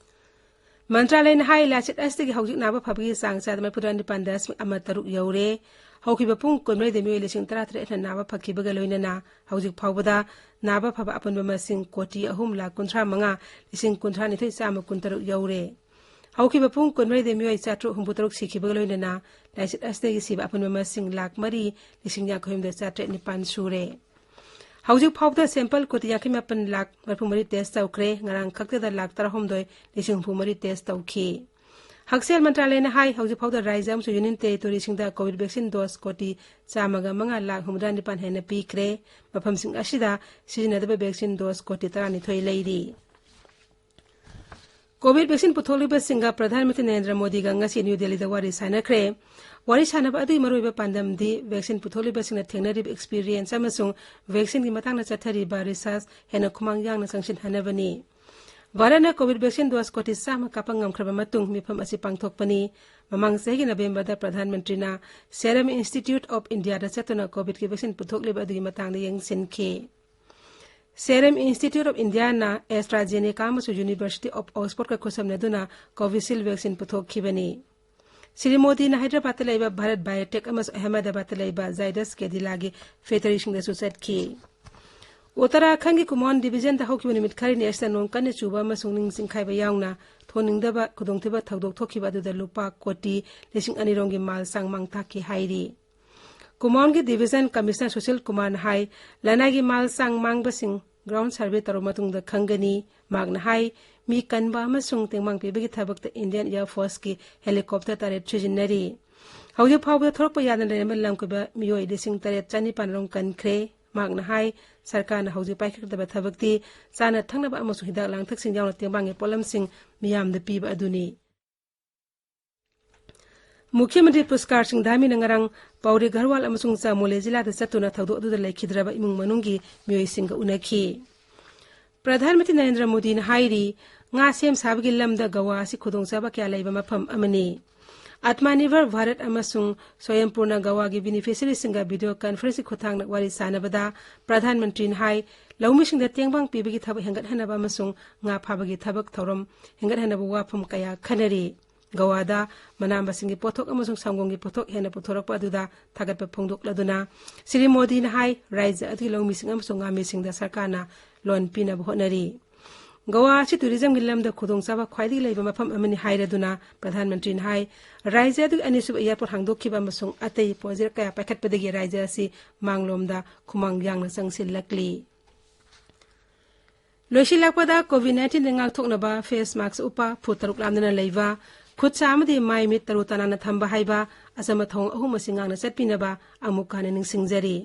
ꯃꯟꯇ꯭ꯔꯥꯂꯌꯅ ꯍꯥꯏ, ꯂꯥꯏꯆꯠ ꯑꯁꯤꯗꯒꯤ ꯍꯧꯖꯤꯛ ꯅꯥꯕ ꯐꯕꯒꯤ ꯆꯥꯡ ꯆꯥꯗ ꯃꯔꯤꯐꯨꯇꯔꯥ ꯅꯤꯄꯥꯟ ꯗꯁꯃꯤꯛ ꯑꯃ ꯇꯔꯨꯛ ꯌꯧꯔꯦ꯫ ꯍꯧꯈꯤꯕ ꯄꯨꯡ ꯀꯨꯟꯃꯔꯤꯗ ꯃꯤꯑꯣꯏ ꯂꯤꯁꯤꯡ ꯇꯔꯥꯇꯔꯦꯠ ꯍꯦꯟꯅ ꯅꯥꯕ ꯐꯈꯤꯕꯒ ꯂꯣꯏꯅꯅ ꯍꯧꯖꯤꯛ ꯐꯥꯎꯕꯗ ꯅꯥꯕ ꯐꯕ ꯑꯄꯨꯟꯕ ꯃꯁꯤꯡ ꯀꯣꯇꯤ ꯑꯍꯨꯝ ꯂꯥꯈ ꯀꯨꯟꯊ꯭ꯔꯥ ꯃꯉꯥ ꯂꯤꯁꯤꯡ ꯀꯨꯟꯊ꯭ꯔꯥ ꯅꯤꯊꯣꯏ ꯆꯥꯝꯃ ꯀꯨꯟꯇꯔꯨꯛ ꯌꯧꯔꯦ꯫ ꯍꯧꯈꯤꯕ ꯄꯨꯡ ꯀꯨꯟꯃꯔꯤꯗ ꯃꯤꯑꯣꯏ ꯆꯥꯇ꯭ꯔꯨꯛ ꯍꯨꯝꯐꯨꯇꯔꯨꯛ ꯁꯤꯈꯤꯕꯒ ꯂꯣꯏꯅꯅ ꯂꯥꯏꯆꯠ ꯑꯁꯤꯗꯒꯤ ꯁꯤꯕ ꯑꯄꯨꯟꯕ ꯃꯁꯤꯡ ꯂꯥꯈ ꯃꯔꯤ ꯂꯤꯁꯤꯡ ꯌꯥꯡꯈꯩꯍꯨꯝꯗꯣꯏ ꯆꯥꯇ꯭ꯔꯦꯠ ꯅꯤꯄꯥꯟ ꯁꯨꯔꯦ꯫ ꯍꯧꯖꯤꯛ ꯐꯥꯎꯕꯗ ꯁꯦꯝꯄꯜ ꯀꯣꯇꯤ ꯌꯥꯡꯈꯩ ꯃꯥꯄꯟ ꯂꯥꯈ ꯃꯔꯤꯐꯨ ꯃꯔꯤ ꯇꯦꯁ ꯇꯧꯈ꯭ꯔꯦ꯫ ꯉꯔꯥꯡ ꯈꯛꯇꯗ ꯂꯥꯈ ꯇꯔꯥꯍꯨꯝꯗꯣꯏ ꯂꯤꯁꯤꯡ ꯍꯨꯝꯐꯨ ꯃꯔꯤ ꯇꯦꯁ ꯇꯧꯈꯤ꯫ ꯍꯛꯁꯦꯜ ꯃꯟꯇ꯭ꯔꯥꯂꯌꯅ ꯍꯥꯏ, ꯍꯧꯖꯤꯛ ꯐꯥꯎꯗ ꯔꯥꯖ꯭ꯌ ꯑꯃꯁꯨꯡ ꯌꯨꯅꯤꯌꯟ ꯇꯦꯔꯤꯇꯣꯔꯤꯁꯤꯡꯗ ꯀꯣꯚꯤꯗ ꯚꯦꯛꯁꯤꯟ ꯗꯣꯁ ꯀꯣꯇꯤ ꯆꯥꯝꯃꯒ ꯃꯉꯥ ꯂꯥꯈ ꯍꯨꯝꯐꯨꯇꯔꯥ ꯅꯤꯄꯥꯟ ꯍꯦꯟꯅ ꯄꯤꯈ꯭ꯔꯦ꯫ ꯃꯐꯝꯁꯤꯡ ꯑꯁꯤꯗ ꯁꯤꯖꯤꯟꯅꯗꯕ ꯚꯦꯛꯁꯤꯟ ꯗꯣꯁ ꯀꯣꯇꯤ ꯇꯔꯥꯅꯤꯊꯣꯏ ꯂꯩꯔꯤ꯫ ꯀꯣꯚꯤꯗ ꯚꯦꯛꯁꯤꯟ ꯄꯨꯊꯣꯛꯂꯤꯕꯁꯤꯡꯒ ꯄ꯭ꯔꯙꯥꯟ ꯃꯟꯇ꯭ꯔꯤ ꯅꯔꯦꯟꯗ꯭ꯔ ꯃꯣꯗꯤꯒ ꯉꯁꯤ ꯅ꯭ꯌꯨ ꯗꯦꯜꯂꯤꯗ ꯋꯥꯔꯤ ꯁꯥꯟꯅꯈ꯭ꯔꯦ꯫ ꯋꯥꯔꯤ ꯁꯥꯟꯅꯕ ꯑꯗꯨꯒꯤ ꯃꯔꯨꯑꯣꯏꯕ ꯄꯥꯟꯗꯝꯗꯤ ꯚꯦꯛꯁꯤꯟ ꯄꯨꯊꯣꯛꯂꯤꯕꯁꯤꯡꯅ ꯊꯦꯡꯅꯔꯤꯕ ꯑꯦꯛꯁꯄꯤꯔꯤꯌꯦꯟꯁ ꯑꯃꯁꯨꯡ ꯚꯦꯛꯁꯤꯟꯒꯤ ꯃꯇꯥꯡꯗ ꯆꯠꯊꯔꯤꯕ ꯔꯤꯁꯔꯆ ꯍꯦꯟꯅ ꯈꯨꯃꯥꯡ ꯌꯥꯡꯅ ꯆꯪꯁꯤꯟꯍꯟꯅꯕꯅꯤ꯫ ꯚꯥꯔꯠꯅ ꯀꯣꯚꯤꯗ ꯚꯦꯛꯁꯤꯟ ꯗꯣꯁ ꯀꯣꯇꯤ ꯆꯥꯝꯃ ꯀꯥꯞꯄ ꯉꯝꯈ꯭ꯔꯕ ꯃꯇꯨꯡ ꯃꯤꯐꯝ ꯑꯁꯤ ꯄꯥꯡꯊꯣꯛꯄꯅꯤ꯫ ꯃꯃꯥꯡ ꯆꯍꯤꯒꯤ ꯅꯕꯦꯝꯕꯔꯗ ꯄ꯭ꯔꯙꯥꯟ ꯃꯟꯇ꯭ꯔꯤꯅ ꯁꯦꯔꯝ ꯏꯟꯁꯇꯤꯇ꯭ꯌꯨꯠ ꯑꯣꯐ ꯏꯟꯗꯤꯌꯥꯗ ꯆꯠꯇꯨꯅ ꯀꯣꯚꯤꯗꯀꯤ ꯚꯦꯛꯁꯤꯟ ꯄꯨꯊꯣꯛꯂꯤꯕ ꯑꯗꯨꯒꯤ ꯃꯇꯥꯡꯗ ꯌꯦꯡꯁꯤꯟꯈꯤ꯫ ꯁꯦꯔꯝ ꯏꯟꯁꯇꯤꯇ꯭ꯌꯨꯠ ꯑꯣꯐ ꯏꯟꯗꯤꯌꯥꯅ AstraZeneca ꯑꯃꯁꯨꯡ ꯌꯨꯅꯤꯚꯔꯁꯤꯇꯤ ꯑꯣꯐ ꯑꯣꯛꯁꯐꯣꯔꯗꯀ ꯈꯨꯠꯁꯝꯅꯗꯨꯅ ꯀꯣꯚꯤꯁꯤꯜ ꯚꯦꯛꯁꯤꯟ ꯄꯨꯊꯣꯛꯈꯤꯕꯅꯤ꯫ ꯁ꯭ꯔꯤ ꯃꯣꯗꯤꯅ ꯍꯥꯏꯗ꯭ꯔꯕꯥꯗꯇ ꯂꯩꯕ ꯚꯥꯔꯠ ꯕꯥꯏꯑꯣꯇꯦꯛ ꯑꯃꯁꯨꯡ ꯑꯍꯃꯗꯕꯥꯗꯇ ꯂꯩꯕ ꯖꯥꯏꯗꯁ ꯀꯦꯗꯤꯂꯥꯒꯤ ꯐꯦꯛꯇꯔꯤꯁꯤꯡꯗꯁꯨ ꯆꯠꯈꯤ꯫ ꯎꯠꯇꯔꯥꯈꯟꯒꯤ ꯀꯨꯃꯣꯟ ꯗꯤꯕꯤꯖꯟꯗ ꯍꯧꯈꯤꯕ ꯅꯨꯃꯤꯠ ꯈꯔꯅꯤ ꯑꯁꯤꯗ ꯅꯣꯡ ꯀꯟꯅ ꯆꯨꯕ ꯑꯃꯁꯨꯡ ꯅꯤꯡ ꯆꯤꯡꯈꯥꯏꯕ ꯌꯥꯎꯅ ꯊꯣꯟꯅꯤꯡꯗꯕ ꯈꯨꯗꯣꯡꯊꯤꯕ ꯊꯧꯗꯣꯛ ꯊꯣꯛꯈꯤꯕ ꯑꯗꯨꯗ ꯂꯨꯄꯥ ꯀꯣꯇꯤ ꯂꯤꯁꯤꯡ ꯑꯅꯤ ꯔꯣꯝꯒꯤ ꯃꯥꯜ ꯆꯥꯡ ꯃꯥꯡ ꯇꯥꯛꯈꯤ ꯍꯥꯏꯔꯤ꯫ ꯀꯨꯃꯣꯟꯒꯤ ꯗꯤꯕꯤꯖꯟ ꯀꯃꯤꯁꯅꯔ ꯁꯨꯁꯤꯜ ꯀꯨꯃꯥꯔꯅ ꯍꯥꯏ, ꯂꯅꯥꯏꯒꯤ ꯃꯥꯜ ꯆꯥꯡ ꯃꯥꯡꯕꯁꯤꯡ ꯒ꯭ꯔꯥꯎꯟ ꯁꯔꯚꯦ ꯇꯧꯔꯕ ꯃꯇꯨꯡꯗ ꯈꯪꯒꯅꯤ꯫ ꯃꯍꯥꯛꯅ ꯍꯥꯏ, ꯃꯤ ꯀꯟꯕ ꯑꯃꯁꯨꯡ ꯇꯦꯡꯕꯥꯡ ꯄꯤꯕꯒꯤ ꯊꯕꯛꯇ ꯏꯟꯗꯤꯌꯟ ꯑꯦꯌꯔ ꯐꯣꯔꯁꯀꯤ ꯍꯦꯂꯤꯀꯣꯞꯇꯔ ꯇꯔꯦꯠ ꯁꯤꯖꯤꯟꯅꯔꯤ꯫ ꯍꯧꯖꯤꯛ ꯐꯥꯎꯕꯗ ꯊꯣꯔꯛꯄ ꯌꯥꯗꯅ ꯂꯩꯔꯝꯕ ꯂꯝ ꯀꯣꯏꯕ ꯃꯤꯑꯣꯏ ꯂꯤꯁꯤꯡ ꯇꯔꯦꯠ ꯆꯅꯤꯄꯥꯟ ꯔꯣꯝ ꯀꯟꯈ꯭ꯔꯦ꯫ ꯃꯍꯥꯛꯅ ꯍꯥꯏ, ꯁꯔꯀꯥꯔꯅ ꯍꯧꯖꯤꯛ ꯄꯥꯏꯈꯠꯀꯗꯕ ꯊꯕꯛꯇꯤ ꯆꯥꯅ ꯊꯛꯅꯕ ꯑꯃꯁꯨꯡ ꯍꯤꯗꯥꯛ ꯂꯥꯡꯊꯛꯁꯤꯡ ꯌꯥꯎꯅ ꯇꯦꯡꯕꯥꯡꯒꯤ ꯄꯣꯠꯂꯝꯁꯤꯡ ꯃꯤꯌꯥꯝꯗ ꯄꯤꯕ ꯑꯗꯨꯅꯤ꯫ ꯃꯨꯈ꯭ꯌ ꯃꯟꯇ꯭ꯔꯤ ꯄꯨꯁꯀꯥꯔ ꯁꯤꯡ ꯙꯥꯃꯤꯅ ꯉꯔꯥꯡ ꯄꯥꯎꯔꯤ ꯘꯔꯋꯥꯜ ꯑꯃꯁꯨꯡ ꯆꯃꯣꯂꯤ ꯖꯤꯂꯥꯗ ꯆꯠꯇꯨꯅ ꯊꯧꯗꯣꯛ ꯑꯗꯨꯗ ꯂꯩꯈꯤꯗ꯭ꯔꯕ ꯏꯃꯨꯡ ꯃꯅꯨꯡꯒꯤ ꯃꯤꯑꯣꯏꯁꯤꯡꯒ ꯎꯅꯈꯤ꯫ ꯄ꯭ꯔꯙꯥꯟ ꯃꯟꯇ꯭ꯔꯤ ꯅꯔꯦꯟꯗ꯭ꯔ ꯃꯣꯗꯤꯅ ꯍꯥꯏꯔꯤ, ꯉꯥ ꯁꯦꯝ ꯁꯥꯕꯒꯤ ꯂꯝꯗ ꯒꯋꯥ ꯑꯁꯤ ꯈꯨꯗꯣꯡꯆꯥꯕ ꯀꯌꯥ ꯂꯩꯕ ꯃꯐꯝ ꯑꯃꯅꯤ꯫ ꯑꯠꯃꯥꯅꯤꯔꯚꯔ ꯚꯥꯔꯠ ꯑꯃꯁꯨꯡ ꯁ꯭ꯋꯌꯝꯄꯨꯔꯅ ꯒꯋꯥꯒꯤ ꯕꯦꯅꯤꯐꯤꯁꯔꯤꯁꯤꯡꯒ ꯚꯤꯗꯤꯑꯣ ꯀꯟꯐꯔꯦꯟꯁꯀꯤ ꯈꯨꯠꯊꯥꯡꯗ ꯋꯥꯔꯤ ꯁꯥꯟꯅꯕꯗ ꯄ꯭ꯔꯙꯥꯟ ꯃꯟꯇ꯭ꯔꯤꯅ ꯍꯥꯏ, ꯂꯧꯃꯤꯁꯤꯡꯗ ꯇꯦꯡꯕꯥꯡ ꯄꯤꯕꯒꯤ ꯊꯕꯛ ꯍꯦꯟꯒꯠꯍꯟꯅꯕ ꯑꯃꯁꯨꯡ ꯉꯥ ꯐꯥꯕꯒꯤ ꯊꯕꯛ ꯊꯧꯔꯝ ꯍꯦꯟꯒꯠꯍꯟꯅꯕ ꯋꯥꯐꯝ ꯀꯌꯥ ꯈꯟꯅꯔꯤ꯫ ꯒꯋꯥꯗ ꯃꯅꯥ ꯃꯁꯤꯡꯒꯤ ꯄꯣꯠꯊꯣꯛ ꯑꯃꯁꯨꯡ ꯁꯪꯒꯣꯝꯒꯤ ꯄꯣꯠꯊꯣꯛ ꯍꯦꯟꯅ ꯄꯨꯊꯣꯔꯛꯄ ꯑꯗꯨꯗ ꯊꯥꯒꯠꯄ ꯐꯣꯡꯗꯣꯛꯂꯗꯨꯅ ꯁ꯭ꯔꯤ ꯃꯣꯗꯤꯅ ꯍꯥꯏ, ꯔꯥꯖ꯭ꯌ ꯑꯗꯨꯒꯤ ꯂꯧꯃꯤꯁꯤꯡ ꯑꯃꯁꯨꯡ ꯉꯥꯃꯤꯁꯤꯡꯗ ꯁꯔꯀꯥꯔꯅ ꯂꯣꯟ ꯄꯤꯅꯕ ꯍꯣꯠꯅꯔꯤ꯫ ꯒꯋꯥ ꯑꯁꯤ ꯇꯨꯔꯤꯖꯝꯒꯤ ꯂꯝꯗ ꯈꯨꯗꯣꯡꯆꯥꯕ ꯈ꯭ꯋꯥꯏꯗꯒꯤ ꯂꯩꯕ ꯃꯐꯝ ꯑꯃꯅꯤ ꯍꯥꯏꯔꯗꯨꯅ ꯄ꯭ꯔꯙꯥꯟ ꯃꯟꯇ꯭ꯔꯤꯅ ꯍꯥꯏ, ꯔꯥꯖ꯭ꯌ ꯑꯗꯨꯒꯤ ꯑꯅꯤꯁꯨꯕ ꯑꯦꯌꯔꯄꯣꯔꯠ ꯍꯥꯡꯗꯣꯛꯈꯤꯕ ꯑꯃꯁꯨꯡ ꯑꯇꯩ ꯄ꯭ꯔꯣꯖꯦꯛ ꯀꯌꯥ ꯄꯥꯏꯈꯠꯄꯗꯒꯤ ꯔꯥꯖ꯭ꯌ ꯑꯁꯤ ꯃꯥꯡꯂꯣꯝꯗ ꯈꯨꯃꯥꯡ ꯌꯥꯡꯅ ꯆꯪꯁꯤꯜꯂꯛꯂꯤ꯫ ꯂꯣꯏꯁꯤꯜꯂꯛꯄꯗ ꯀꯣꯚꯤꯗ ꯅꯥꯏꯟꯇꯤꯟꯗ ꯉꯥꯛꯊꯣꯛꯅꯕ ꯐꯦꯁ ꯃꯥꯛꯁ ꯎꯞꯄ, ꯐꯨꯠ ꯇꯔꯨꯛ ꯂꯥꯞꯅꯅ ꯂꯩꯕ, ꯈꯨꯠ ꯁꯥ ꯑꯃꯗꯤ ꯃꯥꯏ ꯃꯤꯠ ꯇꯔꯨ ꯇꯅꯥꯟꯅ ꯊꯝꯕ ꯍꯥꯏꯕ ꯑꯆꯝꯕ ꯊꯧꯑꯣꯡ ꯑꯍꯨꯝ ꯑꯁꯤ ꯉꯥꯛꯅ ꯆꯠꯄꯤꯅꯕ ꯑꯃꯨꯛ ꯍꯟꯅ ꯅꯤꯡꯁꯤꯡꯖꯔꯤ꯫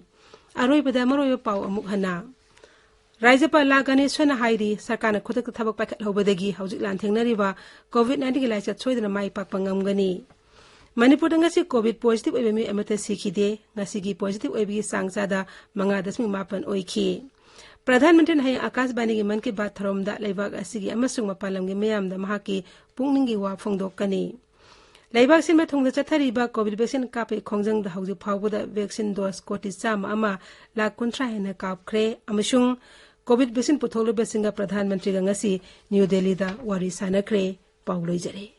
ꯑꯔꯣꯏꯕꯗ ꯃꯔꯨꯑꯣꯏꯕ ꯄꯥꯎ ꯑꯃꯨꯛ ꯍꯟꯅ꯫ ꯔꯥꯖ꯭ꯌꯄꯥꯜ ꯂꯥ ꯒꯅꯦꯁ꯭ꯋꯔꯅ ꯍꯥꯏꯔꯤ, ꯁꯔꯀꯥꯔꯅ ꯈꯨꯗꯛꯇ ꯊꯕꯛ ꯄꯥꯏꯈꯠꯍꯧꯕꯗꯒꯤ ꯍꯧꯖꯤꯛ ꯂꯥꯟꯊꯦꯡꯅꯔꯤꯕ ꯀꯣꯚꯤꯗ ꯅꯥꯏꯟꯇꯤꯟꯒꯤ ꯂꯥꯏꯆꯠ ꯁꯣꯏꯗꯅ ꯃꯥꯏ ꯄꯥꯛꯄ ꯉꯝꯒꯅꯤ꯫ ꯃꯅꯤꯄꯨꯔꯗ ꯉꯁꯤ ꯀꯣꯚꯤꯗ ꯄꯣꯖꯤꯇꯤꯚ ꯑꯣꯏꯕ ꯃꯤꯑꯣꯏ ꯑꯃꯠꯇ ꯁꯤꯈꯤꯗꯦ꯫ ꯉꯁꯤꯒꯤ ꯄꯣꯖꯤꯇꯤꯚ ꯑꯣꯏꯕꯒꯤ ꯆꯥꯡ ꯆꯥꯗ ꯃꯉꯥ ꯗꯁꯃꯤꯛ ꯃꯥꯄꯟ ꯑꯣꯏꯈꯤ꯫ ꯄ꯭ꯔꯙꯥꯟ ꯃꯟꯇ꯭ꯔꯤꯅ ꯍꯌꯦꯡ ꯑꯀꯥꯁꯕꯥꯅꯤꯒꯤ ꯃꯟ ꯀꯤ ꯕꯥꯠ ꯊꯧꯔꯝꯗ ꯂꯩꯕꯥꯛ ꯑꯁꯤꯒꯤ ꯑꯃꯁꯨꯡ ꯃꯄꯥꯟ ꯂꯝꯒꯤ ꯃꯤꯌꯥꯝꯗ ꯃꯍꯥꯛꯀꯤ ꯄꯨꯛꯅꯤꯡꯒꯤ ꯋꯥ ꯐꯣꯡꯗꯣꯛꯀꯅꯤ꯫ ꯂꯩꯕꯥꯛ ꯁꯤꯟꯕ ꯊꯨꯡꯅ ꯆꯠꯊꯔꯤꯕ ꯀꯣꯚꯤꯗ ꯚꯦꯛꯁꯤꯟ ꯀꯥꯞꯄꯒꯤ ꯈꯣꯡꯖꯪꯗ ꯍꯧꯖꯤꯛ ꯐꯥꯎꯕꯗ ꯚꯦꯛꯁꯤꯟ ꯗꯣꯁ ꯀꯣꯇꯤ ꯆꯥꯝꯃ ꯑꯃ ꯂꯥꯈ ꯀꯨꯟꯊ꯭ꯔꯥ ꯍꯦꯟꯅ ꯀꯥꯞꯈ꯭ꯔꯦ ꯑꯃꯁꯨꯡ ꯀꯣꯚꯤꯗ ꯚꯦꯛꯁꯤꯟ ꯄꯨꯊꯣꯛꯂꯤꯕꯁꯤꯡꯒ ꯄ꯭ꯔꯙꯥꯟ ꯃꯟꯇ꯭ꯔꯤꯒ ꯉꯁꯤ ꯅ꯭ꯌꯨ ꯗꯦꯜꯂꯤꯗ ꯋꯥꯔꯤ ꯁꯥꯟꯅꯈ꯭ꯔꯦ꯫ ꯄꯥꯎ ꯂꯣꯏꯖꯔꯦ꯫